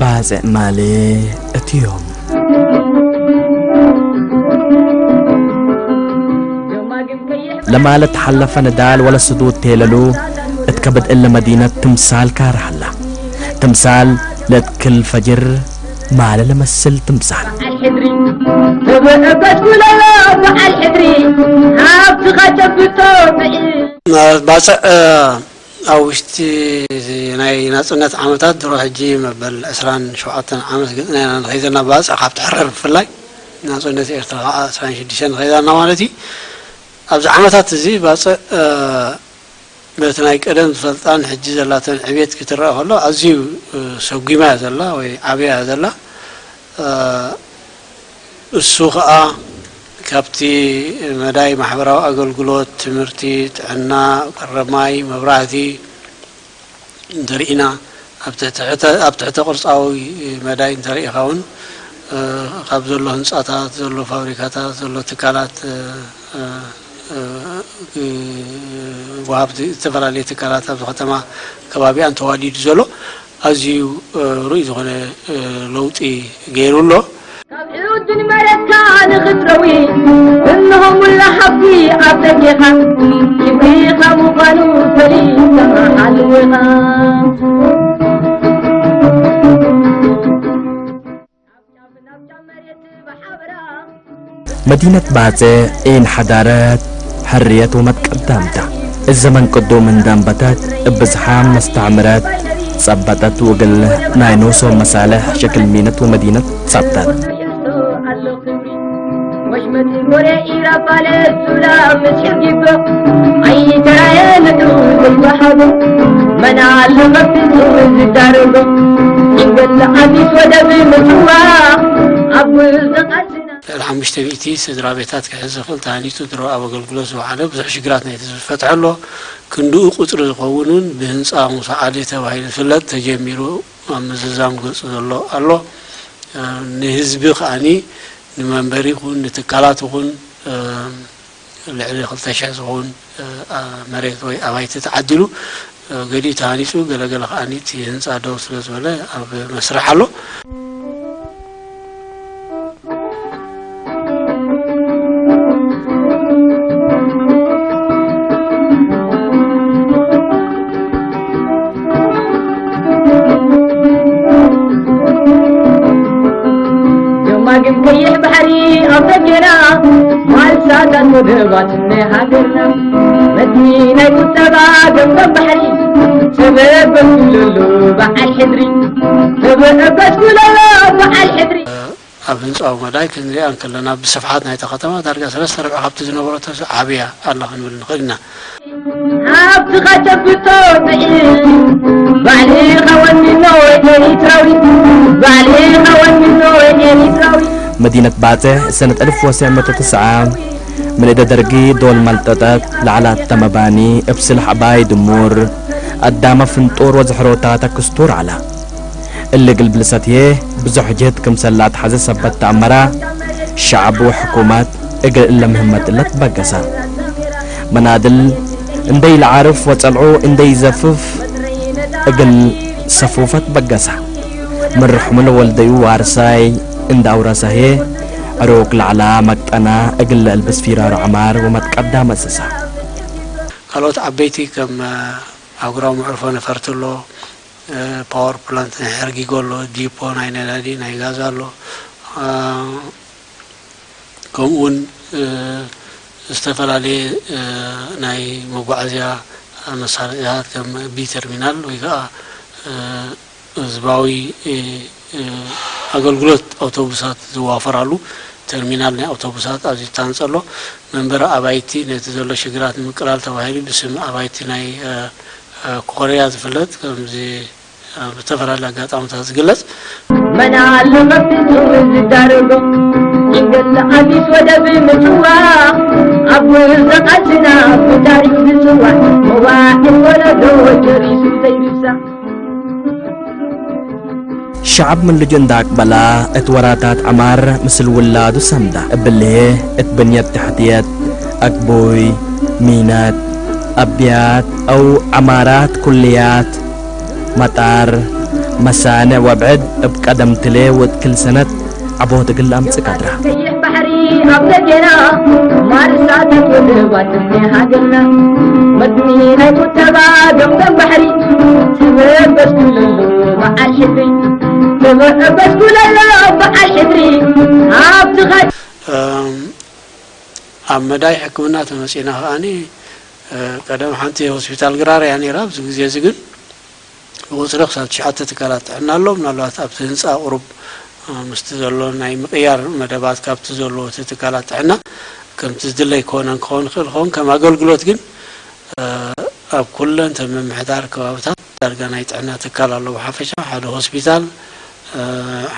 ባጽዕ ማሌ እትዮም። ለማለት ሓለፈ ንዳል ወለ ስዱድ ቴለሉ እትከብድ እለ መዲነት ትምሳል ካርሃላ። ትምሳል ለትክል ፈጅር ማለ ለመስል ትምሳል። ባጽዕ ኣብ ውሽጢ ናይ ናጽነት ዓመታት ድሮ ሕጂ መበል ዕስራን ሸውዓተን ዓመት ገጽና ኢና ንኸይድ ዘለና። ባጽዕ ካብ ትሕረር ብፍላይ ናጽነት ኤርትራ ከዓ ዕስራን ሽዱሽተን ንኸይድ ኣለና ማለት እዩ። ኣብዚ ዓመታት እዚ ባጽዕ በቲ ናይ ቀደም ዝፈልጣን ሕጂ ዘላተን ዕቤት ክትረአ ከሎ ኣዝዩ ሰጒማ እያ ዘላ ወይ ዓብያ እያ ዘላ። እሱ ኸኣ ካብቲ መዳይ ማሕበራዊ ኣገልግሎት፣ ትምህርቲ፣ ጥዕና፣ ቀረብ ማይ፣ መብራህቲ እንተርኢና ኣብ ትሕተ ቅርጻዊ መዳይ እንተርኢኻ እውን ካብ ዘሎ ህንጻታት፣ ዘሎ ፋብሪካታት፣ ዘሎ ትካላት ወሃብቲ ዝተፈላለየ ትካላት ኣብዚ ከተማ ከባቢኣን ተዋዲዱ ዘሎ ኣዝዩ ርኡይ ዝኾነ ለውጢ ገይሩ ኣሎ። ካብ ዕውድን መሬትካ ንኽትረዊ እንሆ ሙላ ሃብቲ ኣብ ደገኻ ክብሪኻ ምዃኑ ፈሊጥካ ሓልወኻ። መዲነት ባጽዕ ዒን ሓዳረት፣ ሕርየት ወመትቀዳምታ። እዘመን ቅዱም እንዳንበተት፣ እብ ብዝሓም መስተዕምረት ጸበጠት ውግል ናይ ኖሶ መሳልሕ ሸክል ሚነት ወመዲነት ጸብጠት። ወሽመጥ ጎሬ ኢራባለ ሱላ መስሕብ ይቦ ኣይተራየ ንዕሩ ዘይወሃቦ መና ኣለቐ ፍጹም ዝዳረጎ ይንገል ኣዲስ ወደብ ምጽዋ ኣብ ዘቓልስና ልዕሊ ሓሙሽተ ሚእቲ ስድራ ቤታት ክሕዝ ዝኽእል ተሃኒጹ ድሮ ኣብ ኣገልግሎት ዝወዓለ ብዙሕ ሽግራት ናይቲ ህዝቢ ዝፈትሐ ኣሎ። ክንድኡ ቁጽሪ ዝኸውን እውን ብህንጻ ሙሳ ዓሊ ተባሂሉ ዝፍለጥ ተጀሚሩ ኣብ ምዝዛም ገጹ ዘሎ ኣሎ። ንህዝቢ ከኣኒ ንመንበሪ ይኹን ንትካላት ይኹን ልዕሊ ክልተ ሽሕ ዝኸውን መሬት ወይ ኣባይቲ ተዓዲሉ ገሊኡ ተሃኒጹ ገለገለ ከኣኒ እቲ ህንጻ ደው ስለ ዝበለ ኣብ መስርሕ ኣሎ። ዮማግን ቀይሕ ባሕሪ ኣብ ደገና ማልሳታት ወደባት ናይ ሃገርና መቲ ናይ ቁጠባ ገምገም ባሕሪ ተበበስለሉ በዓል ሕድሪ ተበበስለሉ በዓል ሕድሪ ኣብ ህንፃዊ መዳይ ክንሪኣ እንከለና ብስፍሓት ናይታ ከተማ ዳርጋ ሰለስተ ርብዒ ካብቲ ዝነበሮ ተስ ዓብያ ኣላ ክንብል ንኽእል ኢና። ኣብቲ ኻጨብጦ ብዒ ባዕልኻ ወኒኖ ኤሪትራዊ ባዕልኻ ወኒኖ ኤሪትራዊ መዲነት ባጽዕ ሰነት ኣልፍ ወሰዕ መቶ ተስዓ ምን እደ ደርጊ ዶል መልጠጠት ለዓላት ተመባኒ እብ ስልሕ ዕባይ ድሙር ኣዳመ ፍንጡር ወዝሕሮታ ተክስቱር ዓላ። እሊ ግልብል ሰትዬ ብዙሕ ጅህድ ክምሰል ለኣትሓዘ ሰበት ተኣመራ፣ ሸዕብ ወሕኩመት እግል እለ ምህመት እለ ትበገሳ። መናድል እንደ ኢለዓርፍ ወጸልዑ እንደ ኢዘፍፍ እግል ሰፉፈ ትበገሳ። ምን ርሕሙ ለወልደዩ ዋርሳይ እንደ ኣውረሰ ህዬ፣ ዕሩቅ ለዐላ መቅጠና እግል ለእልብስ ፊራሩ ዐማር ወመትቀዳ መሰሳ። ካልኦት ዓበይቲ ከም ኣህጉራዊ መዕርፎ ነፈርቲ ኣሎ፣ ፓወር ፕላንት ናይ ሕርጊጎ ኣሎ፣ ዲፖ ናይ ነዳዲ ናይ ጋዝ ኣሎ፣ ከምኡውን ዝተፈላለየ ናይ መጓዓዝያ መሳለጥያታት ከም ቢ ተርሚናል ወይ ከዓ ህዝባዊ ኣገልግሎት ኣውቶቡሳት ዝዋፈራሉ ተርሚናል ናይ ኣውቶቡሳት ኣብዚ ታንጸ ኣሎ። መንበሪ ኣባይቲ ነቲ ዘሎ ሽግራት ንምቅላል ተባሂሉ ብስም ኣባይቲ ናይ ኮርያ ዝፍለጥ ከምዚ ብዝተፈላለዩ ኣጋጣምታት ዝግለጽ መን ኣሎ መፍትሑ ዝዳረጎ ይንገል ኣዲስ ወደብ ምጽዋ ኣብ ጉዕዞ ቃልስና ብታሪክ ዝጽዋዕ መዋዕል ወለዶ ጀሪሱ ዘይርሳዕ። ሸዓብ ምን ልጁ እንዳ ኣቅበላ እት ወራታት ዐማር ምስል ውላዱ ሰምዳ እብልሄ እት ብንየት ተሕትየት ኣግቡይ ሚነት ኣብያት ኣው ዐማራት ኩልያት መጣር መሳንዕ ወብዕድ እብ ቀደምትሌ ወእት ክል ሰነት ዐቦት እግል አምጽእ ቀድራ። ቀይሕ ባሕሪ ኣብ ደገና ማርሳ ተጎልባት እምኒ ሃገርና መትኒ ናይ ቁጠባ ገምገም ባሕሪ ትበበስኩለሉ በዓል ሕድሪ ትበበስኩለሉ በዓል ሕድሪ ኣብቲ ኸ እም፣ ኣብ መዳይ ሕክምና ተመጺእና ከኣኒ፣ እ፣ ቀደም ሓንቲ ሆስፒታል ግራር እያ ነይራ። ኣብዚ ግዜ እዚ ግን ብቑጽሪ ክሳብ ትሽዓተ ትካላት ጥዕና ኣሎ። ምናልባት ኣብቲ ህንጻ ቁሩብ፣ እ፣ ምስቲ ዘሎ ናይ ምቕያር መደባት ካብቲ ዘለዎ እቲ ትካላት ጥዕና ከምቲ ዝድለይ ክኾነን ክኸውን ይኽእል ይኸውን። ከም ኣገልግሎት ግን፣ እ፣ ኣብ ኩለን እተን ምምሕዳር ከባብታት ዳርጋ ናይ ጥዕና ትካል ኣሎ። ብሓፈሻ ሓደ ሆስፒታል፣ እ፣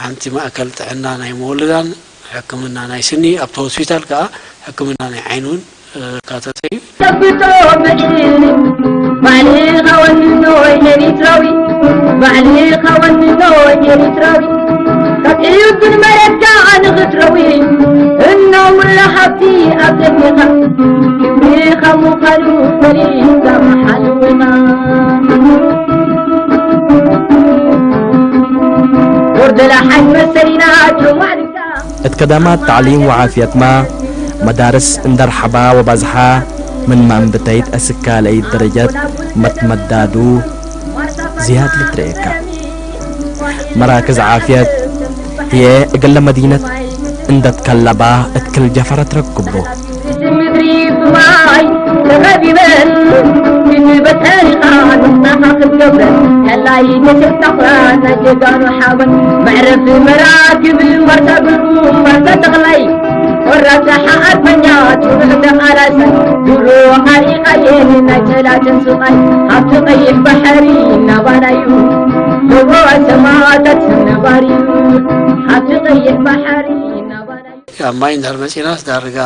ሓንቲ ማእከል ጥዕና ናይ መወልዳን ሕክምና ናይ ስኒ፣ ኣብቲ ሆስፒታል ከኣ ሕክምና ናይ ዓይኒ እውን፣ እ፣ ካተተ እዩ። ተብጦ ብዕሊ ባዕልኻ ወንኖ ኤሪትራዊ፣ ባዕልኻ ወንኖ ኤሪትራዊ፣ ካብ ዕዩድን መሬትካ ንኽትረዊ፣ እኖ ሙላ ሃብቲ ኣብ ደገኻ፣ ክብርኻ ምዃኑ ፈሊጥካ መሓልውኻ። ጎርደላ ሓጅ መሰሊና ጆማዕድካ። እት ከዳማት ተዕሊም ወዓፍየትማ መዳርስ እንደርሐባ ወባዝሓ ምን ማእንብተይት እስካለይት ደረጀት መትመዳዱ ዝያድ ልትረኤካ። መራክዝ ዓፍየት ህየ እግለ መዲነት እንደትከለባ እት ክል ጀፈረት ረክቦ። ምድሪ ብማይ ተኸቢበን፣ ክንበተን ኢኻ ንስኻ ክትገብረን። ከላይ ደሴት ታኹራ ናይ ጀጋኑ ሓበን። መዕረፊ መራክብ ማርታ ብሩ፣ ማርታ ተኽላይ። ቆራጽ ሓርበኛ፣ ጽኑዕ ተቓላሳይ። ድሮ ኣርኢኻየን ናይ ጠላትን ስቓይ። ሃብቲ ቀይሕ ባሕሪ ናባናዩ፣ ጎቦ ሰማዕታት ነባሪዩ። ሃብቲ ቀይሕ ባሕሪ ናባናዩ። ኣብ ማይ እንድሕር መጺእናስ ዳርጋ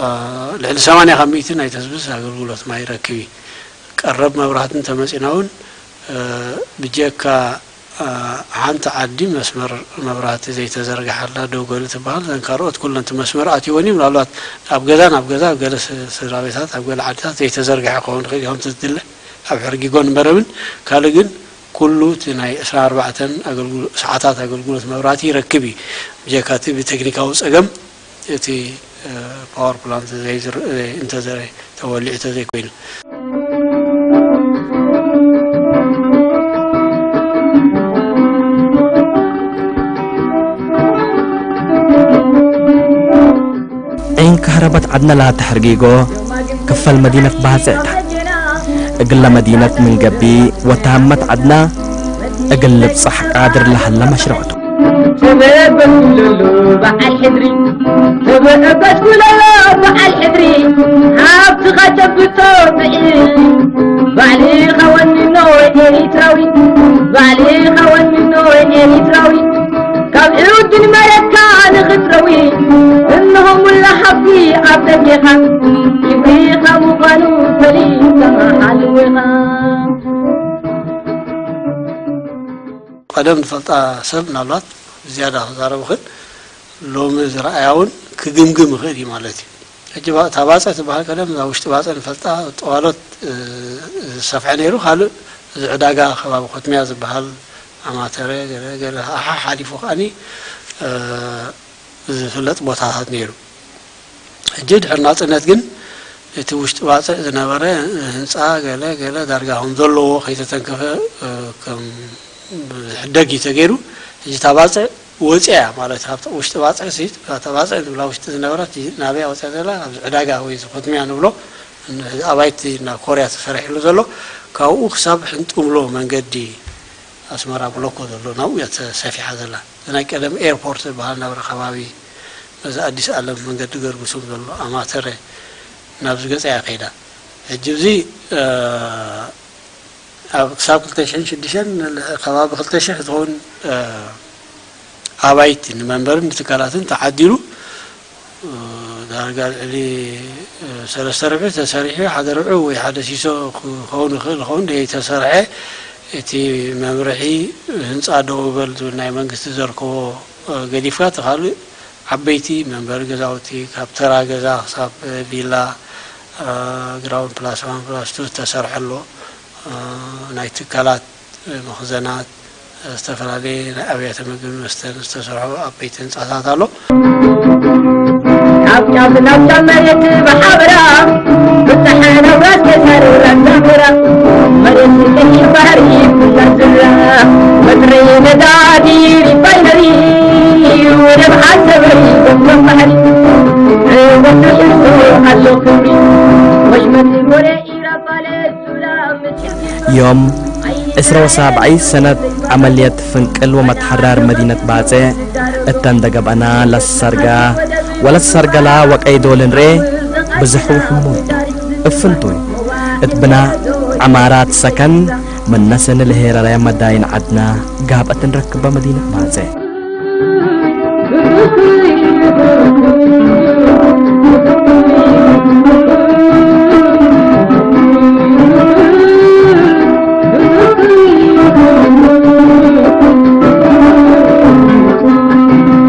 እ፣ ልዕሊ ሰማንያ ካብ ሚእቲ ናይቲ ህዝብስ ኣገልግሎት ማይ ይረክብ እዩ። ቀረብ መብራህቲ እንተመጺና እውን፣ እ፣ ብጀካ፣ እ፣ ሓንቲ ዓዲ መስመር መብራህቲ ዘይተዘርግሓላ ደጎሊ ትበሃል፣ እዘን ካልኦት ኩለን እቲ መስመር ኣትይወን እዩ። ምናልባት ኣብ ገዛ ናብ ገዛ፣ ኣብ ገለ ስ-፣ ስድራ ቤታት፣ ኣብ ገለ ዓድታት ዘይተዘርግሐ ክኸውን ይኽእል እዩ፣ ከምቲ ዝድለ ኣብ ሕርጊጎን መረብን። ካልእ ግን ኩሉ እቲ ናይ ዕስራን ኣርባዕተን ኣገልግሎ-፣ ሰዓታት ኣገልግሎት መብራህቲ ይረክብ እዩ። ብጀካ እቲ ብቴክኒካዊ ጸገም እቲ፣ እ፣ ፓወር ፕላንት ዘይዝር-፣ ዘይ-፣ እንተዘይ-፣ ተወሊዑ ተዘይኮይኑ። ዒን ከህረበት ዐድነ ላተሐርጊጎ ክፈል መዲነት ባጽዕታ። እግለ መዲነት ምን ገቢ ወታመት ዐድና እግል ልብጻሕ ቃድር ለሀለ መሽረዕቱ። ተበበስኩለሎ በዓል ሕድሪ፣ ተበበስኩለሎ በዓል ሕድሪ፣ ሃብትኻ ጨብጦ ብዕሊ፣ ባዕልኻ ወንኖ ኤሪትራዊ፣ ባዕልኻ ወንኖ ኤሪትራዊ፣ ካብ ዕውድን መሬትካ ንኽትረዊ፣ እንሆ ሙላ ሃብቲ ኣብ ደገኻ፣ ክብሪኻ ምዃኑ ፈሊጥካ ሓልዊኻ። ቀደም ንፈልጣ ሰብ ምናልባት ዝያዳ ክዛረብ ይኽእል፣ ሎሚ ዝረኣያ እውን ክግምግም ይኽእል እዩ ማለት እዩ። ሕጂ ባ-፣ እታ ባጽዕ ትበሃል ቀደም እዛ ውሽጢ ባጽዕ ንፈልጣ ጠዋሎት፣ እ፣ ዝሰፍሐ ነይሩ። ካልእ እዚ ዕዳጋ ከባቢ ኮትሚያ ዝበሃል ኣማተረ ገለ ገለ ሓሓ ሓሊፉ ከኣኒ፣ እ፣ ዝፍለጥ ቦታታት ነይሩ። ሕጂ ድሕሪ ናጽነት ግን እቲ ውሽጢ ባጽዕ ዝነበረ ህንጻ ገለ ገለ ዳርጋ ከም ዘለዎ ከይተተንከፈ፣ እ፣ ከም ዝሕደግ እዩ ተገይሩ። ሕጂ እታ ባጽዕ ወጽያ ማለት ኣብቲ ውሽጢ ባጽዕ ሲ፣ እታ ባጽዕ ንብላ ውሽጢ ዝነበረት ናበይ ወጽያ ዘላ? ኣብዚ ዕዳጋ ወይ እዚ ኮትሚያ ንብሎ ን-፣ ኣባይቲ ናብ ኮርያ ተሰሪሕሉ ዘሎ፣ ካብኡ ክሳብ ሕንጡምሎ መንገዲ ኣስመራ ብሎኮ ዘሎ ናብኡ እያ ተሰፊሓ ዘላ። ናይ ቀደም ኤርፖርት ዝበሃል ናብራ ከባቢ በዚ ኣዲስ ኣለም መንገዲ ገርግሱም ዘሎ ኣማተረ ናብዚ ገጻ እያ ከይዳ። ሕጂ እዚ፣ እ፣ ኣብ ክሳብ ክልተ ሽሕን ሽዱሽተን፣ ከባቢ ክልተ ሽሕ ዝኸውን፣ እ፣ ኣባይቲ ንመንበርን ንትካላትን ተዓዲሉ፣ እ፣ ዳርጋ ልዕሊ፣ እ፣ ሰለስተ ርብዒ ተሰሪሑ፣ ሓደ ርብዒ ወይ ሓደ ሲሶ ክኸውን ይኽእል ይኸውን ዘይተሰርሐ፣ እቲ መምርሒ ህንጻ ደው በል ዝብል ናይ መንግስቲ ዘርከቦ፣ እ፣ ገዲፍካ፣ እቲ ካልእ ዓበይቲ መንበሪ ገዛውቲ፣ ካብ ተራ ገዛ ክሳብ ቪላ፣ እ፣ ግራውንድ ፕላስ ዋን ፕላስ ቱ ዝተሰርሐ ኣሎ። እ፣ ናይ ትካላት፣ እ፣ መኽዘናት፣ ዝተፈላለየ ናይ ኣብያተ ምግብን መስተን ዝተሰርሑ ዓበይቲ ህንፃታት ኣሎ። ካብ ጫፍ ናብ ጫፍ መሬት ብሓበራ ብፀሐ ነብራት የሳርራ ዳሜራ መሬት ቀይሕ ባህሪ ኩላ ዝራ መጥረይ ነዳዲ ሪፋይነሪ ወደብ ዓሰበይ ገምገም ባሕሪ ወዲ ሕርሶ ኣሎ ክብሪ ወሽመጥ ወረ ኢራፋለ ዮም ዕስራ ወሳብዓይ ሰነት ዓመልየት ፍንቅል ወመትሐራር መዲነት ባጼ እተን ደገብአና ለሰርጋ ወለሰርገላ ወቀይዶልን ርኤ ብዝሕ ውሕሙት እፍንቱይ እት ብና ዐማራት ሰከን መነሰን ለሄረራያ መዳይን ዐድና ጋብአትን ረክበ መዲነት ባጼ።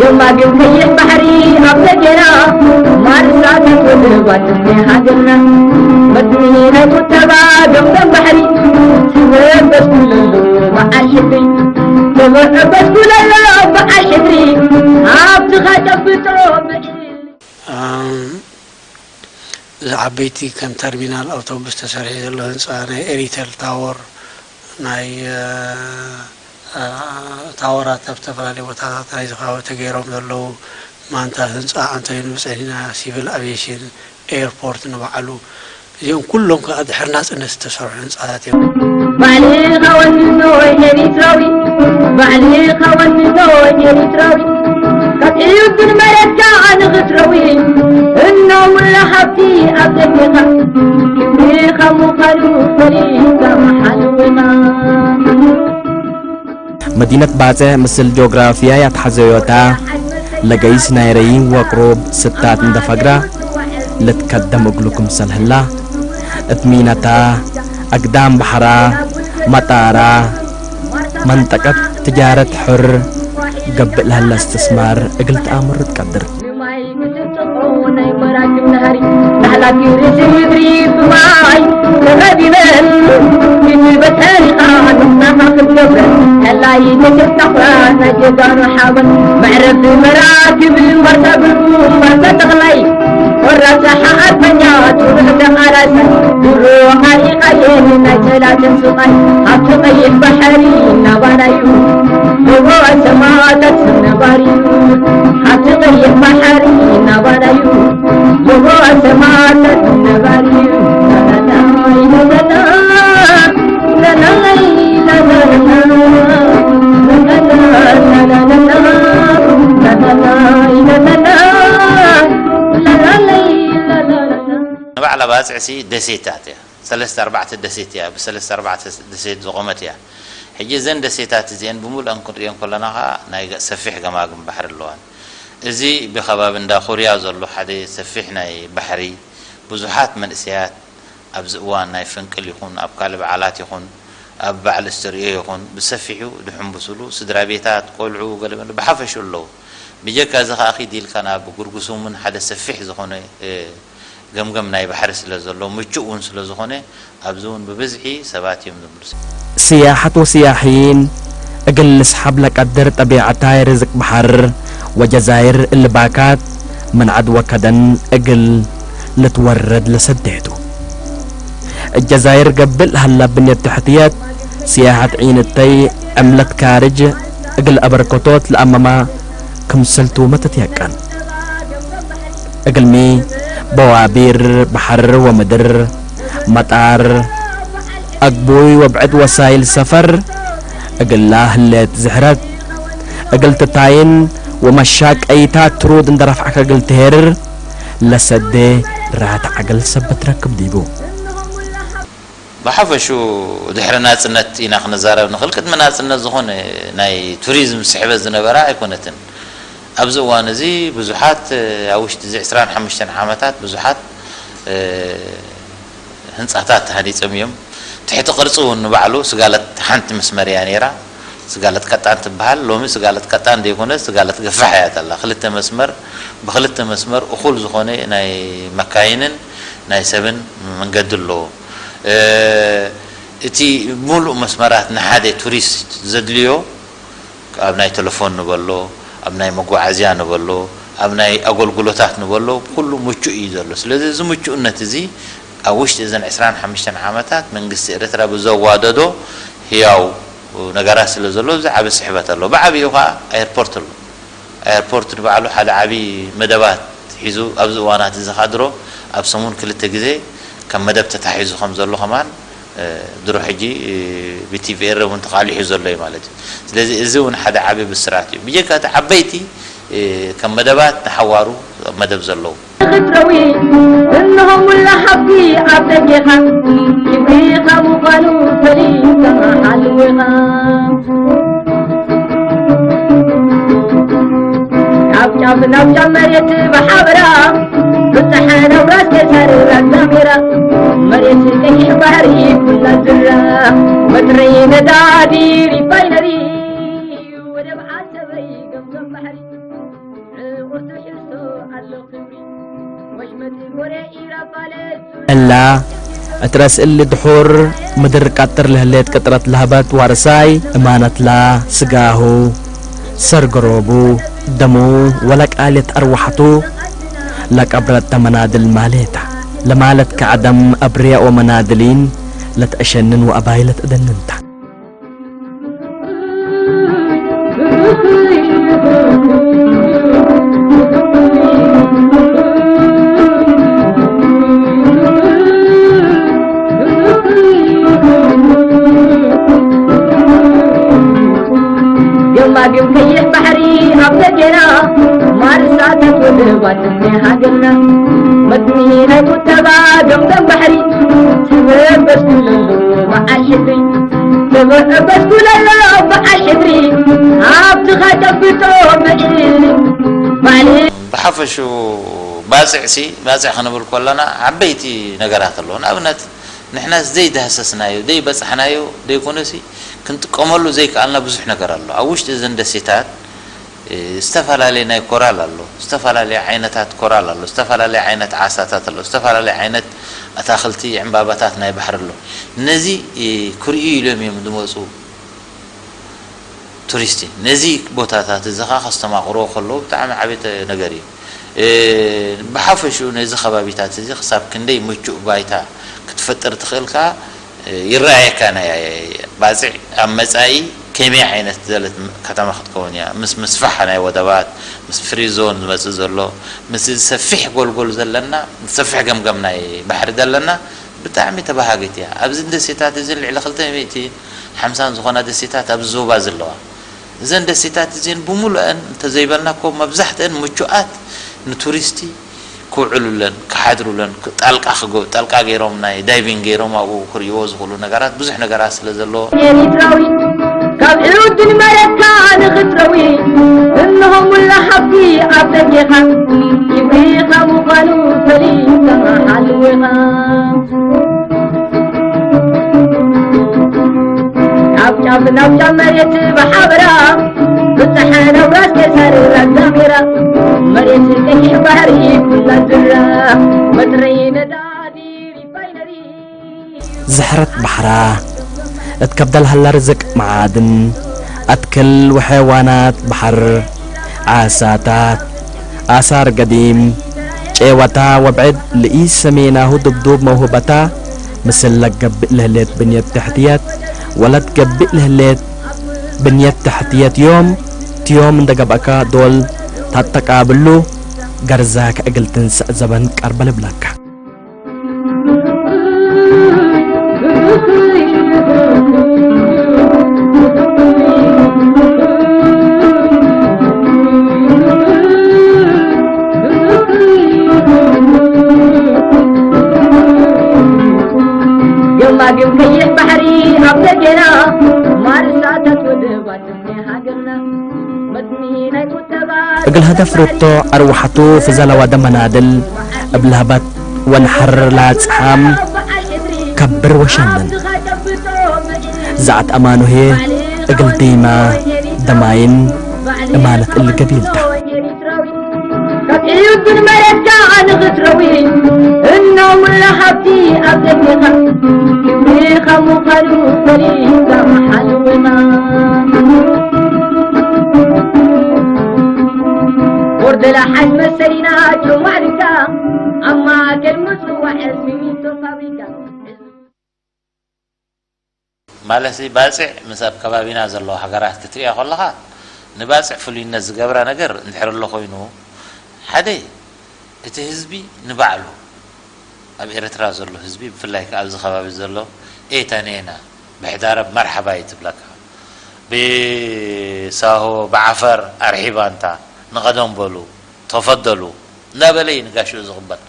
የማግብ ከይሕ ባሕሪ ኣብ ዘጌራ ማርሳታት ወደባት ናይ ሃገርና መትኒ ናይ ቁጠባ ገምገም ባሕሪ ትበበስኩለሉ በዓል ሕድሪ ትበበስኩለሉ በዓል ሕድሪ ሃብትኻ ጨብጦ ብዕሊ ኣም፣ እዚ ዓበይቲ ከም ተርሚናል ኣውቶቡስ ተሰሪሑ ዘሎ ህንፃ ናይ ኤሪተል ታወር ናይ እ፣ እ፣ ታወራት ኣብ ዝተፈላለዩ ቦታታት ናይዚ ከባቢ ተገይሮም ዘለዉ ማንታ ህንፃ ኣንቶኒ ብፅሕና ሲቪል ኣቪዬሽን ኤርፖርት ንባዕሉ እዚኦም ኩሎም ከዓ ድሕሪ ናፅነት ዝተሰርሑ ህንፃታት እዮም። ባዕልኻ ወንኖ ኤሪትራዊ ባዕልኻ ወንኖ ኤሪትራዊ ካብ እዩ ግን መሬትካ ንኽትረዊ እኖ ሙላ ሃብቲ ኣብ ደገኻ ክብርኻ ምዃኑ ፈሊጥካ መሓልውኻ መዲነት ባጽዕ ምስል ጆግራፍያ ያትሓዘዮታ ለገይስ ናይ ረይን ወቅሩብ ስታት እንደ ፈግራ ልትከደም እግሉ ክምሰል ህላ እት ሚነታ ኣግዳም ባሕራ መጣራ መንጠቀት ትጃረት ሕር ገብእ ለህለ እስትስማር እግል ተኣምሩ ትቀድር። ማይ ክትጥቕዑ ናይ መራክብ ናህሪ ናህላኪ ርእሲ ምድሪ ብማይ ተኸቢበን ክትበተሪኻ ንስኻ ክትገብረን ከላይ ንስታኽራ ናይ ጀጋኑ ሓበን መዕረፊ መራክብ መርሳ ብሩ መርሳ ተኽላይ ቆራጽ ሓኣርበኛ ጽኑዕ ተቓላሲ ድሮ ሓሪቓየን ናይ ጠላትን ስቓይ ሃብቲ ቀይሕ ባሕሪ ናባናዩ ጎቦ ሰማዕታት ነባሪዩ ሃብቲ ቀይሕ ባሕሪ ናባናዩ ጎቦ ሰማዕታት ነባሪዩ ላላላይ ላላላ ንባዕላ ባጽዕሲ ደሴታት እያ። ሰለስተ ኣርባዕተ ደሴት እያ። ብሰለስተ ኣርባዕተ ደሴት ዝቖመት እያ። ሕጂ እዘን ደሴታት እዚአን ብምሉአን ክንሪኦን ከለና ኸዓ ናይ ገ-፣ ሰፊሕ ገማግም ባሕሪ ኣለዋን። እዚ ብኸባቢ እንዳ ኮርያ ዘሎ ሓደ ሰፊሕ ናይ ባሕሪ ብዙሓት መንእሰያት ኣብዚ እዋን ናይ ፍንቅል ይኹን ኣብ ካልእ በዓላት ይኹን ኣብ በዓል እስተርእዮ ይኹን ብሰፊሑ ድሕንብስሉ ስድራ ቤታት፣ ቆልዑ፣ ገለ መለ ብሓፈሽኡ ኣለዉ። ብጀካ እዚ ከኣ ኪድ ኢልካ ናብ ጉርጉሱምን ሓደ ሰፊሕ ዝኾነ፣ እ፣ ገምገም ናይ ባሕሪ ስለ ዘሎ፣ ምቹእ እውን ስለ ዝኾነ፣ ኣብዚ እውን ብብዝሒ ሰባት እዮም ዝምልሱ። ስያሓት ወስያሒን እግል ልስሓብ ለቀድር ጠቢዐታይ ርዝቅ በሐር ወጀዛይር እሊ ባካት ምን ዐድ ወከደን እግል ልትወረድ ለሰዴቱ። እት ጀዛይር ገብእ ለሀላ ብንየት ተሕትየት ስያሓት ዒንተይ ዕምለት ካርጅ እግል አበርከቶት ለአመማ ክምሰልቱ መተትየቀን። እግልሚ በዋቢር በሐር ወምድር፣ መጣር፣ አግቡይ ወብዕድ ወሳይል ሰፈር እግላ ህሌት ዝሕረት እግል ትታይን ወመሻቀይታት ትሩድ እንደ ረፍዓከ እግል ትሄርር ለሰዴ ራህት ዐገል ሰበት ረክብ ዲቡ። ብሓፈሹ ድሕሪ ናጽነት ኢና ክንዛረብ ንኽእል። ቅድሚ ናጽነት ዝኾነ ናይ ቱሪዝም ስሕበት ዝነበራ ኣይኮነትን። ኣብዚ እዋን እዚ ብዙሓት፣ ኣብ ውሽጢ እዚ ዕስራን ሓሙሽተን ዓመታት ብዙሓት፣ እ፣ ህንጻታት ተሃኒጾም እዮም። ትሕቲ ቅርጺ እውን ንባዕሉ ስጋለት ሓንቲ መስመር እያ ነይራ። ስጋለት ቀጣን ትበሃል። ሎሚ ስጋለት ቀጣን ዘይኮነ ስጋለት ገፋሕ እያ ዘላ። ክልተ መስመር፣ ብክልተ መስመር እኹል ዝኾነ ናይ መካይንን ናይ ሰብን መንገዲ ኣለዎ። እ፣ እቲ ሙሉእ መስመራት ንሓደ ቱሪስት ዘድልዮ ኣብ ናይ ቴሌፎን ንበሎ፣ ኣብ ናይ መጓዓዝያ ንበሎ፣ ኣብ ናይ ኣገልግሎታት ንበሎ፣ ኩሉ ምቹእ እዩ ዘሎ። ስለዚ እዚ ምቹእነት እዚ ኣብ ውሽጢ እዘን ዕስራን ሓሙሽተን ዓመታት መንግስቲ ኤርትራ ብዘዋደዶ ህያው ነገራት ስለ ዘሎ፣ እዚ ዓቢ ስሕበት ኣሎ። ብዓቢኡ ኸኣ ኣየርፖርት ኣሎ። ኣየርፖርት ንባዕሉ ሓደ ዓቢ መደባት ሒዙ ኣብዚ እዋናት እዚ ኸኣ ድሮ ኣብ ሰሙን ክልተ ግዜ ከም መደብ ተታሒዙ ከም ዘሎ ከማን፣ እ፣ ድሮ ሕጂ፣ እ፣ ብቲ ቪ ኤር እውን ተቓሊሑ ዘሎ እዩ ማለት እዩ። ስለዚ እዚ እውን ሓደ ዓቢ ብስራት እዩ። ብጀካ እቲ ዓበይቲ፣ እ፣ ከም መደባት ንሓዋሩ ኣብ መደብ ዘለዉ። ክትረዊ እንሆ ሙላ ሓብቲ ኣብ ደገኻ ክብሪኻ ምዃኑ ፈሊጥካ ሓልወኻ። ካብ ጫፍ ናብ ጫፍ መሬት ብሓበራ ብፀሐ ናብ ራስ ቄሳር ራስ ዳሜራ መሬት ቀይሕ ባሕሪ ኩላ ዝራ መጥረይ ነዳዲ ሪፋይነሪ ወደብ ዓሰበይ ገምገም ባሕሪ ዕቑር ትሕዝቶ ኣሎ ክብሪ ወሽመጥ ጎሬ ኢራፋለ እላ እትረስእል ድሑር ምድር ቀጥር ለህሌት ቅጥረት ለህበት ዋርሳይ እማነትላ ስጋሁ ሰርገሮቡ ደሙ ወለቃሌት ኣርዋሕቱ ለቀብረት ተመናድል ማሌታ ለማለት ከዓደም ኣብርያ ወመናድሊን ለትአሸንን ወአባይ ለትእደንንታ። ገማግም ከይሕ ባሕሪ ኣብ ደገና ማርሳታት ወደባት ናይ ሃገርና መትኒ ናይ ቁጠባ ገምገም ባሕሪ ተበበስኩለሉ በዓል ሕድሪ ተበበስኩለሉ በዓል ሕድሪ ኣብቲ ኸጨብጦ ብዕሊ ባዕሊ ብሓፈሹ ባጽዕሲ፣ ባጽዕ ክንብል ከለና ዓበይቲ ነገራት ኣለዉ። ንኣብነት፣ ንሕናስ ዘይዳህሰስናዮ፣ ዘይበጻሕናዮ ደይኮነሲ፣ ክንጥቀመሉ ዘይከኣልና ብዙሕ ነገር ኣሎ። ኣብ ውሽጢ እዘን ደሴታት፣ እ፣ ዝተፈላለየ ናይ ኮራል ኣሎ። ዝተፈላለየ ዓይነታት ኮራል ኣሎ። ዝተፈላለየ ዓይነት ዓሳታት ኣሎ። ዝተፈላለየ ዓይነት ኣታኽልቲ፣ ዕምባባታት ናይ ባሕሪ ኣሎ። ነዚ፣ እ፣ ክርእዩ ኢሎም እዮም ዝመጹ። ቱሪስት እዩ። ነዚ ቦታታት እዚ ኸዓ ከስተማቕርዎ ከለዉ ብጣዕሚ ዓቢ ተ-፣ ነገር እዩ። እ፣ ብሓፈሽኡ ነዚ ከባቢታት እዚ ክሳብ ክንደይ ምቹእ ባይታ ክትፈጥር ትኽእል ከኣ፣ እ፣ ይረኣየካ ናይ ባጽዕ ኣብ መጻኢ ከመይ ዓይነት ዘለት ም-፣ ከተማ ክትከውን እያ። ምስ ምስፋሕ ናይ ወደባት፣ ምስ ፍሪ ዞን ዝመጽእ ዘሎ፣ ምስ እዚ ሰፊሕ ጎልጎል ዘለና፣ ሰፊሕ ገምገም ናይ ባሕሪ ዘለና፣ ብጣዕሚ ተበሃጊት እያ። ኣብዚ ደሴታት እዚ ልዕሊ ክልተ ሚእቲ ሓምሳን ዝኾና ደሴታት ኣብዚ ዞባ ዘለዋ። እዘን ደሴታት እዚን ብምሉአን እንተዘይበልና እኮ መብዛሕትአን ምቹኣት ንቱሪስቲ ክውዕሉለን፣ ክሓድሩለን፣ ክ-፣ ጣልቃ ክገ-፣ ጣልቃ ገይሮም ናይ ዳይቪንግ ገይሮም ኣብኡ ክርእይዎ ዝኽእሉ ነገራት፣ ብዙሕ ነገራት ስለ ዘለዎ። ኤሪትራዊ ካብ ዕውድን መሬትካ ንኽትረዊ እንሆ ሙላ ሓብቲ ኣብ ደገኻ ክብሪኻ ምዃኑ ፈሊጥካ ሓልወኻ። ካብ ጫፍ ናብ ጫፍ መሬት ብሓበራ ብፀሐ ናብ ራስ ቄሳር ራስ ዳሜራ መሬት ቀይሕ ባህሪ ኩላ ዝራ መጥረይ ነዳዲ ሪፋይነሪ ዝሕረት ባሕራ እትከብደል ሃላ ርዝቅ መዓድን ኣትክል ወሐዋናት ባሕር ዓሳታት ኣሳር ገዲም ጨወታ ወብዕድ ልኢስ ሰሜናሁ ድብዱብ መውህበታ ምስል ለገብእ ለህሌት ብንየት ትሕትየት ወለት ገብእ ለህሌት ብንየት ትሕትየት ዮም ትዮም እንደገባእካ ዶል ታጠቃብሉ ገርዛ ከእግል ትንሳእ ዘበን ቀርበ ልብለካ። ገማግም ቀይሕ ባሕሪ ኣብ ደገና ማርሳታት ወደባት ናይ ሃገርና መትኒ ናይ ቁጠባ እግል ሀደፍ ርቶ ኣርዋሓቱ ፍዘለዋ ደመናድል እብ ለህበት ወንሐር ላጽሓም ከብር ወሸነን። ዛዕት ኣማኑሄ እግል ዲማ ደማይን እማነት እሊ ገቢልታ። ካብ ዕዩድን መሬትካ ኣነ ክትረዊ እኖ ሙላ ሃብቲ ኣብ ደገኻ ክብሪኻ ምዃኑ ፈሊጥካ ሓልውኻ። ማለት ባፅዕ ምስ ኣብ ከባቢና ዘለዋ ሃገራት ክትሪኣ ከለኻ ንባፅዕ ፍሉይነት ዝገብራ ነገር እንድሕር ኣሎ ኮይኑ ሓደ እቲ ህዝቢ ንባዕሉ ኣብ ኤርትራ ዘሎ ህዝቢ ብፍላይ ከኣ ኣብዚ ከባቢ ዘሎ ኤታኔና ብሕዳረብ መርሓባ እዩ ትብለካ ብሳሆ ብዓፈር ኣርሒባ እንታ ንቐደም በሉ ተፈደሉ እንዳበለ እዩ ንጋሽኡ ዝቕበል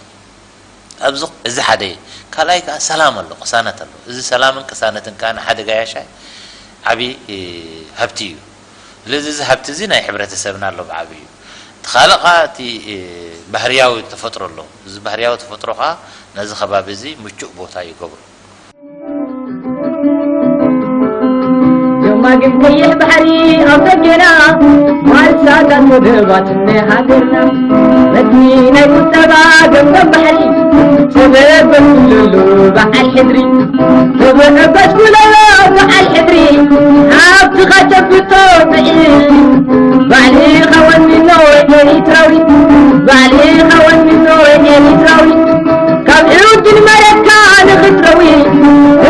ኣብዚ እዚ ሓደ እዩ ካልኣይ ከዓ ሰላም ኣሎ ቅሳነት ኣሎ እዚ ሰላምን ቅሳነትን ከዓ ንሓደ ጋያሻይ ዓብዪ ሃብቲ እዩ ስለዚ እዚ ሃብቲ እዚ ናይ ሕብረተሰብና ኣሎ ብዓብዩ እቲ ካልእ ከዓ እቲ ባህርያዊ ተፈጥሮ ኣሎ እዚ ባህርያዊ ተፈጥሮ ከዓ ነዚ ከባቢ እዚ ምቹእ ቦታ ይገብሮ ጀማግም ከይሕ ባሕሪ ኣብ ደገና ማልሳታት ወደባት ናይ ሃገርና መድኒ ናይ ቁጠባ ገምገም ባሕሪ ተበበስኩለሉ በዓል ሕድሪ ተበበስኩለሉ በዓል ሕድሪ ሃብትኻ ጨብጦ ብዕሊ ባዕልኻ ወኒኖ ኤሪትራዊ ባዕልኻ ወኒኖ ኤሪትራዊ ካብ ዕውድን መሬትካ ንኽትረዊ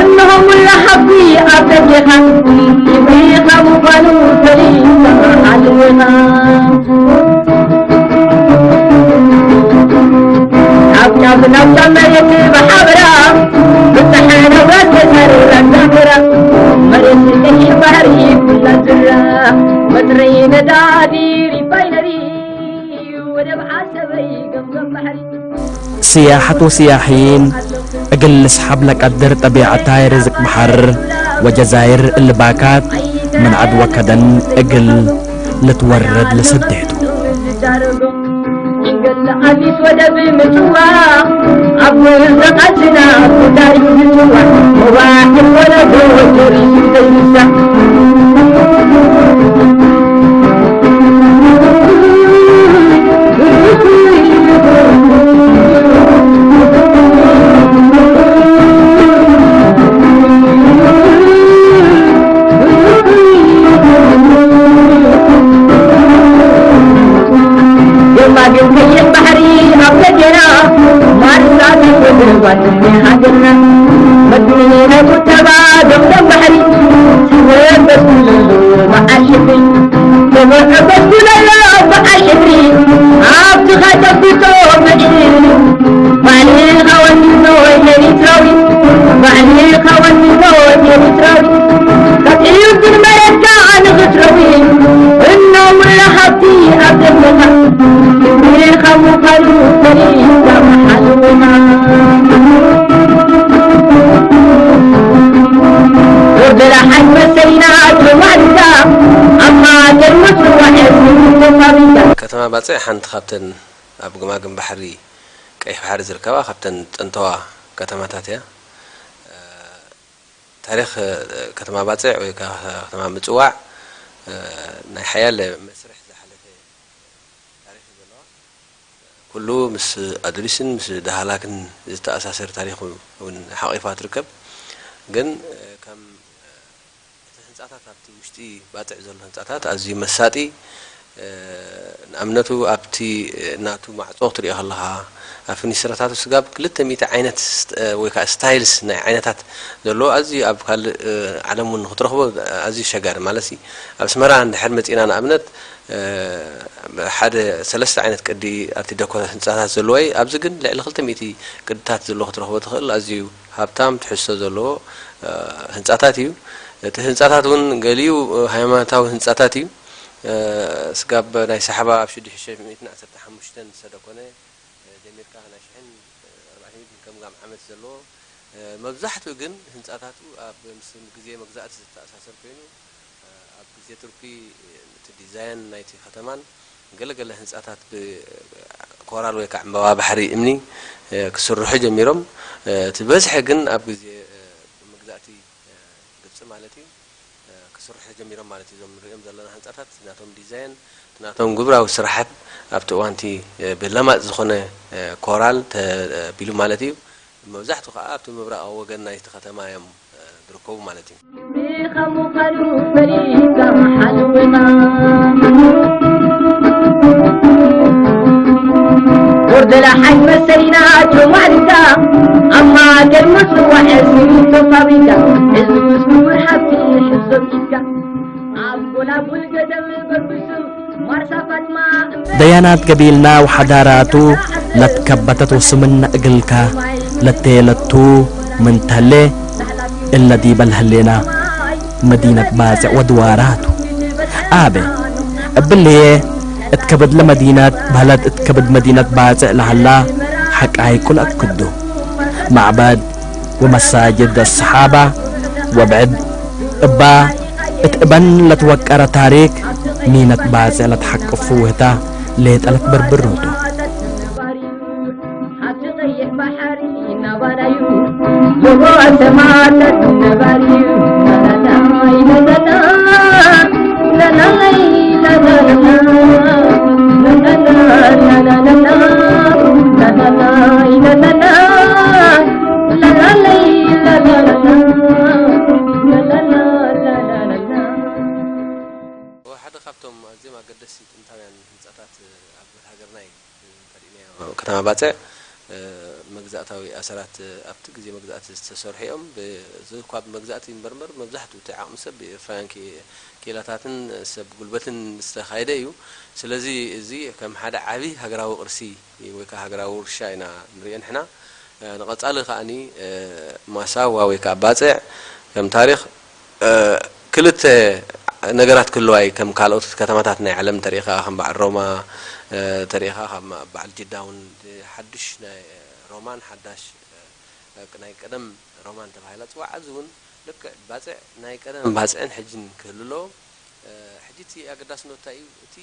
እንሆ ሙላ ሃብቲ ኣብ ደገኻ ኢኻ ምዃኑ ፈሊጥካ ኣለኻ ካብ ጫፍ ናብ ጫፍ መሬት ብሓበራ ብፀሓይ ነውራት ተሳሪራ ዛምራ መሬት ቀይሕ ባህሪ ኩላ ዝራ ወጥሪ ነዳዲ ሪፋይነሪ ወደብ ዓሰበይ ገምገም ባሕሪ سياحة وسياحين እግል ልስሓብ ለቀድር ጠቢዐታይ ርዝቅ በሐር ወጀዛይር እልባካት ምን ዐድ ወከደን እግል ልትወረድ ለሰዴቱ። ገለ ኣዲስ ወደብ ምጽዋ ኣብ ዘቃትና ታሪክ ምጽዋ ሙባሕር ወለዶ ቱሪዝም ዘይንሳ የማግን ከይሕ ባሕሪ ኣብ ደገና ማርሳት ወደባት ሃገርና መግቢ ናይ ቁጠባ ገምገም ባሕሪ ትወበስኩለሉ በዓል ሕፍሪ ተወበስኩለሉ በዓል ሕፍሪ ኣብቲ ኸጨብጦ ምድሪ ባዕልኻ ወኒኖ ኤሪትራዊ ባዕልኻ ወኒኖ ኤሪትራዊ ካብ ዕዩድን መሬትካ ንኽትረዊ እኖ ሙላ ሃብቲ ኣብ ደምኻ ክብርኻ ምዃኑ ፈሊጥካ መሓልውኻ ወርደላ ሓጅ መሰሊና ተማዕድካ ኣብ ሃገር ምጽዋዕ ስሚንቶ ፋብሪካ ከተማ ባጽዕ ሓንቲ ካብተን ኣብ ገማግም ባሕሪ ቀይሕ ባሕሪ ዝርከባ ካብተን ጥንታዋ ከተማታት እያ። ታሪኽ ከተማ ባጽዕ ወይ ከዓ ከተማ ምጽዋዕ ናይ ሓያለ መስርሕ ዝሓለፈ ታሪኽ እዩ ዘለዋ። ኩሉ ምስ ኣዱሊስን ምስ ዳህላክን ዝተኣሳሰር ታሪኽ እውን ሓቒፋ ትርከብ። ግን ከም እቲ ህንጻታት ኣብቲ ውሽጢ ባጽዕ ዘሎ ህንጻታት ኣዝዩ መሳጢ ንኣብነቱ ኣብቲ ናቱ ማዕጾ ክትሪኦ ከለኻ ኣብ ፍኒስትራታቱ ስጋብ ክልተ ሚእቲ ዓይነት ወይ ከዓ ስታይልስ ናይ ዓይነታት ዘለዎ ኣዝዩ ኣብ ካልእ ዓለም እውን ክትረኽቦ ኣዝዩ ሸጋሪ ማለት እዩ ኣብ ኣስመራ እንድሕር መፂና ንኣብነት ሓደ ሰለስተ ዓይነት ቅዲ ኣብቲ ደኮ ህንፃታት ዘለዎ እዩ ኣብዚ ግን ልዕሊ ክልተ ሚእቲ ቅድታት ዘለዎ ክትረኽቦ ትኽእል ኣዝዩ ሃብታም ትሕዝቶ ዘለዎ ህንፃታት እዩ። እቲ ህንፃታት እውን ገሊኡ ሃይማኖታዊ ህንፃታት እዩ። ስጋብ ናይ ሳሕባ ኣብ ሽዱሽተ ሚእትን ዓሰርተ ሓሙሽተን ዝሰደኮነ ጀሚርካ ናይ ሽሕን ኣርባዕተ ሚእትን ከምጋም ዓመት ዘለዎ መብዛሕትኡ ግን ህንፃታቱ ኣብ ምስ ግዜ መግዛእቲ ዝተኣሳሰር ኮይኑ ኣብ ግዜ ቱርኪ እቲ ዲዛይን ናይቲ ከተማን ገለገለ ህንፃታት ብኮራል ወይ ከዓ ዕምበባ ባሕሪ እምኒ ክስርሑ ጀሚሮም። እቲ በዝሒ ግን ኣብ ግዜ መግዛእቲ ግብፂ ማለት እዩ ክስርሑ ጀሚሮም ማለት እዩ። እዞም ንሪኦም ዘለና ህንፃታት ናቶም ዲዛይን ናቶም ግብራዊ ስራሓት ኣብቲ እዋንቲ ብለማፅ ዝኾነ ኮራል ተቢሉ ማለት እዩ። መብዛሕቱ ከዓ ኣብቲ ምብራቕ ወገን ናይቲ ከተማ እዮም ዝርከቡ ማለት እዩ። ወርደላ ሓጅ መሰሊና ጆማሪካ ኣብ ሃገር ምጽዋዕ ሲሚንቶ ፋብሪካ ህዝቢ ምስ ክቡር ሓቂ ደያናት ገቢልና ወሓዳራቱ ለትከበተት ወስምና እግልካ ለቴለቱ ምንተሌ እለ ዲበ ለህሌና መዲነት ባጽዕ ወድዋራቱ። አበ እብልዬ እት ከብድለ መዲነት በህለት እት ከብድ መዲነት ባጽዕ ለሀላ ሐቃይቁ ለአክዱ። ማዕበድ ወመሳጅድ አሰሓባ ወብዕድ እባ እት እበን ለትወቀረ ታሪክ ሚነት ባጽዕ ለትሐቅፉ ውህታ ሌጠ ለትበርብሮቱ። ሓደ ካብቶም ኣዝዮም ኣገደስቲ ጥንታውያን ህንጻታት ኣብ ሃገርና እዩ። እንተሪእናዮ ከተማ ባጽዕ መግዛእታዊ ኣሰራት ኣብቲ ግዜ መግዛእቲ ዝተሰርሑ እዮም። እዚ እኳ ብመግዛእቲ እምበርምበር መብዛሕትኡ እቲ ዓቕሚ ሰብ ብኤርትራውያን ክኢላታትን ሰብ ጉልበትን ዝተኻየደ እዩ። ስለዚ እዚ ከም ሓደ ዓቢ ሃገራዊ ቅርሲ ወይ ከዓ ሃገራዊ ውርሻ ኢና ንሪኦ ንሕና። ንቐጻሊ ከኣኒ ማሳዋ ወይ ከዓ ባጽዕ ከም ታሪኽ ክልተ ነገራት ክህልዋ እዩ። ከም ካልኦት ከተማታት ናይ ዓለም እንተሪኢኻ ከም በዓል ሮማ እንተሪኢኻ ካብ በዓል ጅዳ እውን ሓዱሽ ናይ ሮማን ሓዳሽ ናይ ቀደም ሮማን ተባሂላ ፅዋዕ። እዚ እውን ልክዕ ባፅዕ ናይ ቀደም ባፅዕን ሕጅን ክህሉ ኣለዎ። ሕጂ እቲ ኣገዳስነቱ እንታይ እዩ? እቲ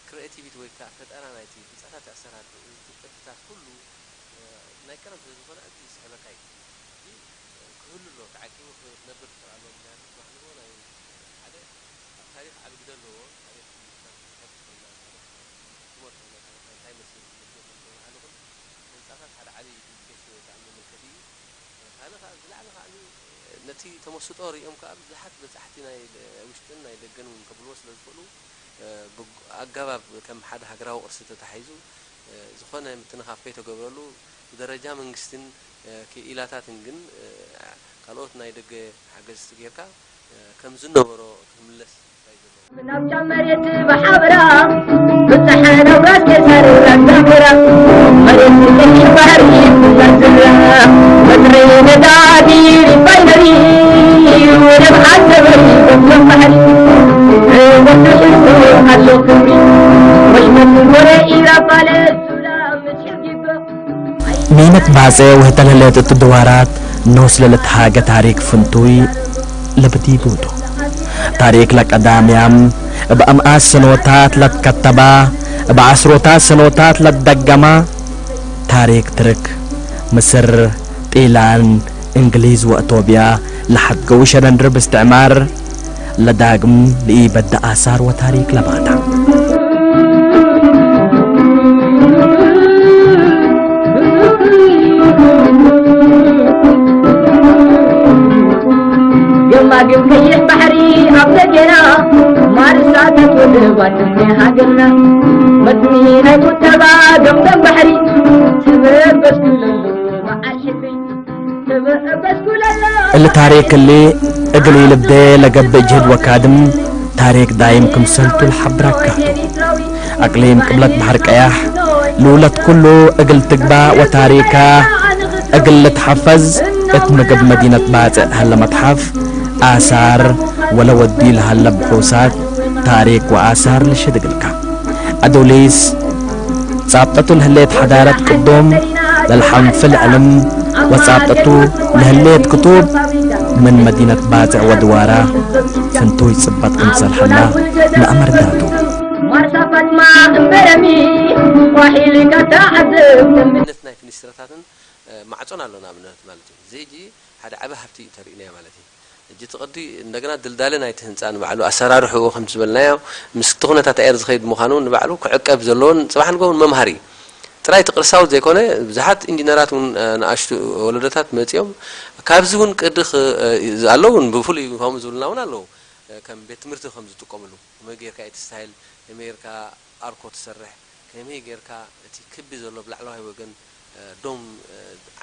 ክሪኤቲቪቲ ወይ ከዓ ፈጠራ ናይቲ ህንፃታት ኣሰራርሑ እቲ ቅድታት ኩሉ ናይ ቀደም ስለ ዝኾነ ኣዝዩ ዝስሕበካ እዩ። ሕጂ ክህሉ ኣለዎ፣ ተዓቂቡ ክነብር ክኽእል ኣለዎ። ምክንያቱ ዝባህልዎ ናይ ሓደ ኣብ ታሪኽ ዓቢ ግደ ኣለዎ። ታሪኽ እንታይ መስል ህንፃታት ሓደ ዓቢ ኢንዱኬሽን ወይ ከዓ መመልከቲ እዩ። ካልእ ከዓ ዝለዓለ ከዓ ነቲ ተመስጦ ሪኦም ከዓ ብዙሓት በፃሕቲ ናይ ውሽጥን ናይ ደገን እውን ከብልዎ ስለ ዝኽእሉ ኣገባብ ከም ሓደ ሃገራዊ ቅርሲ ተታሒዙ ዝኾነ ምትንኻፍ ከይተገብረሉ ብደረጃ መንግስትን ክኢላታትን ግን ካልኦት ናይ ደገ ሓገዝቲ ጌርካ ከም ዝነበሮ ክምለስ ጥራይ እዩ ዘለዎ። ናብታ መሬት ብሓበራ ብፀሓይ ነብራት ቄሳር ኣጋምራ መሬት ቀይሕ ባህሪ ኩላ ዝራ በትሪ ነዳዲ ሪፋይነሪ ወደብ ዓሰብ ዞም ባሕሪ ወዲ ሕልፎ ኣሎ ክብሪ ወሽመት ወረ ኢራፋለ ሱላ ምትሕር ጊበ ሚነት ባጽዕ ውህተ ለህሌት እት ድዋራት ኖስ ለልትሃገ ታሪክ ፍንቱይ ለብዲቡቱ። ታሪክ ለቀዳምያም እብ አምኣት ሰኖታት ለትከተባ፣ እብ ዐስሮታት ሰኖታት ለትደገማ ታሪክ ትርክ፣ ምስር፣ ጢላን፣ እንግሊዝ ወእቶብያ ለሐድገዉ ሸነንድርብ እስትዕማር ለዳግም ለኢበደ አሳር ወታሪክ ለባታ። ገማግም ቀይሕ ባሕሪ ኣብ ደገና ማርሳታት ወደባት ናይ ሃገርና መትኒ ናይ ቁጠባ ገምገም ባሕሪ ተበበስኩለሉ በዓል ሕልሚ ተበበስኩለሉ እሊ ታሪክ እሊ እግል ኢልብዴ ለገብእ ጅህድ ወካድም ታሪክ ዳይም ክምሰልቱ ለሐብረካቱ። አቅሊም ቅብለት በሐር ቀያሕ ልውለት ኩሉ እግል ትግባእ ወታሪካ እግል ልትሐፈዝ እት ምግብ መዲነት ባጽዕ ሀለ መትሐፍ አሳር ወለወዲ ለሀለ ብሑሳት ታሪክ ወአሳር ልሽድ እግልካ። አዶሊስ ጻብጠቱ ለህሌት ሐዳረት ቅዱም ለልሐንፍል ዕልም ወጻብጠቱ ለህሌት ክቱብ ምን መዲነት ባጽዕ ወድዋራ ፍንቱይ ጽበት ክምሰል ሀላ ነአመርዳቱ። ማርሳ ፋጥማ እምበረሚ ኳሒል ካታ ዓዘብ ተንብል ነት ናይ ፍኒስትረታትን ማዕጾን ኣሎ ንኣብነት ማለት እዩ። እዚ ሕጂ ሓደ ዓቢ ሃብቲ እዩ ተሪእናዮ ማለት እዩ። ሕጂ እቲ ቅዲ እንደገና ድልዳለ ናይቲ ህንጻ ንባዕሉ ኣሰራርሕኡ ከምቲ ዝበልናዮ ምስቲ ኩነታት ኣየር ዝኸይድ ምዃኑ ንባዕሉ ክዕቀብ ዘለዎን ጽባሕ ንግሆ እውን መምሃሪ እዩ። ጥራይ እቲ ቅርሳውት ዘይኮነ ብዙሓት ኢንጂነራት እውን ንኣሽቱ ወለዶታት መጺኦም ካብዚ እውን ቅዲ ኣለዉ እውን ብፍሉይ ከምኡ ዝብሉና እውን ኣለዉ። ከም ቤት ትምህርቲ ከም ዝጥቀምሉ ከመይ ጌርካ እቲ ስታይል ከመይ ጌርካ ኣርኮ ትሰርሕ ከመይ ጌርካ እቲ ክቢ ዘሎ ብላዕለዋይ ወገን ዶም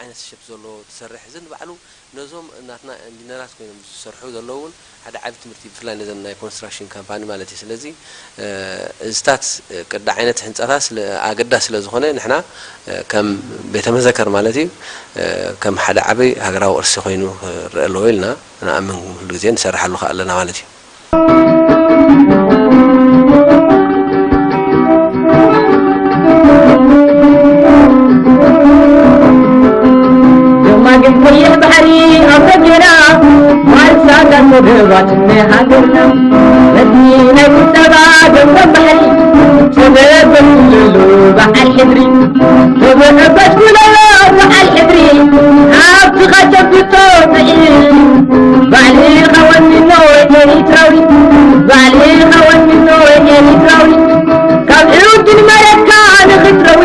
ዓይነት ሸፕ ዘለዎ ትሰርሕ፣ እዚ ንባዕሉ ነዞም ናትና ኢንጂነራት ኮይኖም ዝሰርሑ ዘለዉ እውን ሓደ ዓቢ ትምህርቲ፣ ብፍላይ ነዘን ናይ ኮንስትራክሽን ካምፓኒ ማለት እዩ። ስለዚ እዚታት ቅዲ ዓይነት ህንፃታት ኣገዳሲ ስለ ዝኾነ ንሕና ከም ቤተ መዘከር ማለት እዩ ከም ሓደ ዓቢ ሃገራዊ ቅርሲ ኮይኑ ክረአ ኣለዎ ኢልና ንኣምን፣ ኩሉ ግዜ ንሰርሓሉ ከኣ ኣለና ማለት እዩ። የማግን ቀይሕ ባሕሪ ኣብ ደገና ማልሳታት ወደባት ናይ ሃገርና ነቲ ናይ ቁጠባ ገንዘብ ባሕሪ ተበገስለሉ በዓል ሕድሪ ተበገስለሉ በዓል ሕድሪ ሃብትኻ ጨብጦ ብዒ ባዕልኻ ወኒኖ ኤሪትራዊ ባዕልኻ ወኒኖ ኤሪትራዊ ካብ ዕውድን መረካ ንኽትረዊ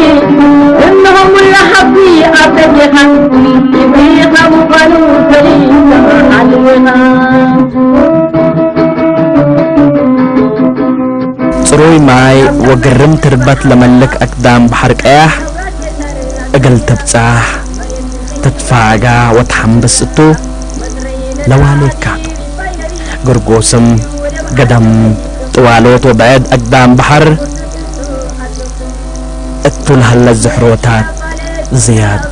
እንሆ ሙላ ሃብቲ ኣብ ደገኻ ክብሪኻ ምዃኑ ፈሊጥካ ሓልወኻ። ጽሩይ ማይ ወግርም ትርበት ለመልክ ኣግዳም ባሕር ቀያሕ እግል ተብጻሕ ተትፋጋ ወትሓምብስ እቱ ለዋሌካቱ ግርጎስም ገደም ጥዋሎት ወብዕድ ኣግዳም ባሕር እቱ ለሀለት ዝሕሮታት ዝያድ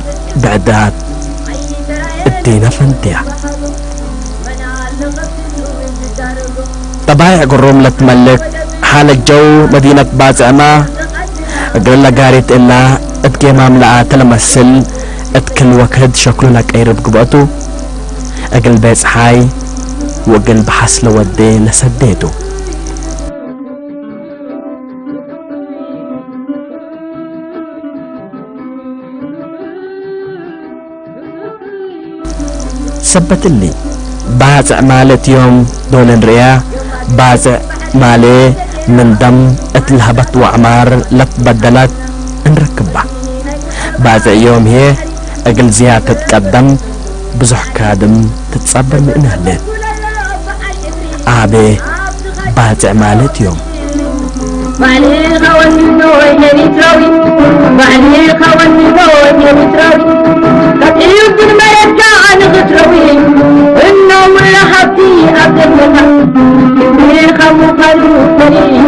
ብዕዳት እዲነ ፈንትያ። ጠባይዕ ግሩም ለትመልክ ሓለጀው መዲነት ባጽዕማ እግል ለጋሪት እላ እት ጌማም ለኣተ ለመስል እት ክል ወክድ ሸክሉ ለቀይርብ ግብአቱ እግል ቤጽሓይ ወእግል በሐስ ለወዴ ለሰዴቱ። ሰበት እሊ፣ ባጽዕ ማለ እት ዮም ዶል እንርእያ፣ ባጽዕ ማለ ምን ደም እት ለሀበት ወዐማር ለትበደለት እንረክባ። ባጽዕ ዮም ህዬ እግል ዝያድ ትትቀደም ብዙሕ ካድም ትትጸበ ምእነ ህሌት። አቤ ባጽዕ ማለት ዮም። ባዕልኻ ወኒኖ ኤሪትራዊ ባዕልኻ ወኒኖ ኤሪትራዊ ካብ እዩ ግን መረካ ንኽትረዊ እኖ ሙላ ሃብቲ ኣብ ዘለኻ ክብርኻ ምዃኑ ፈሊጥ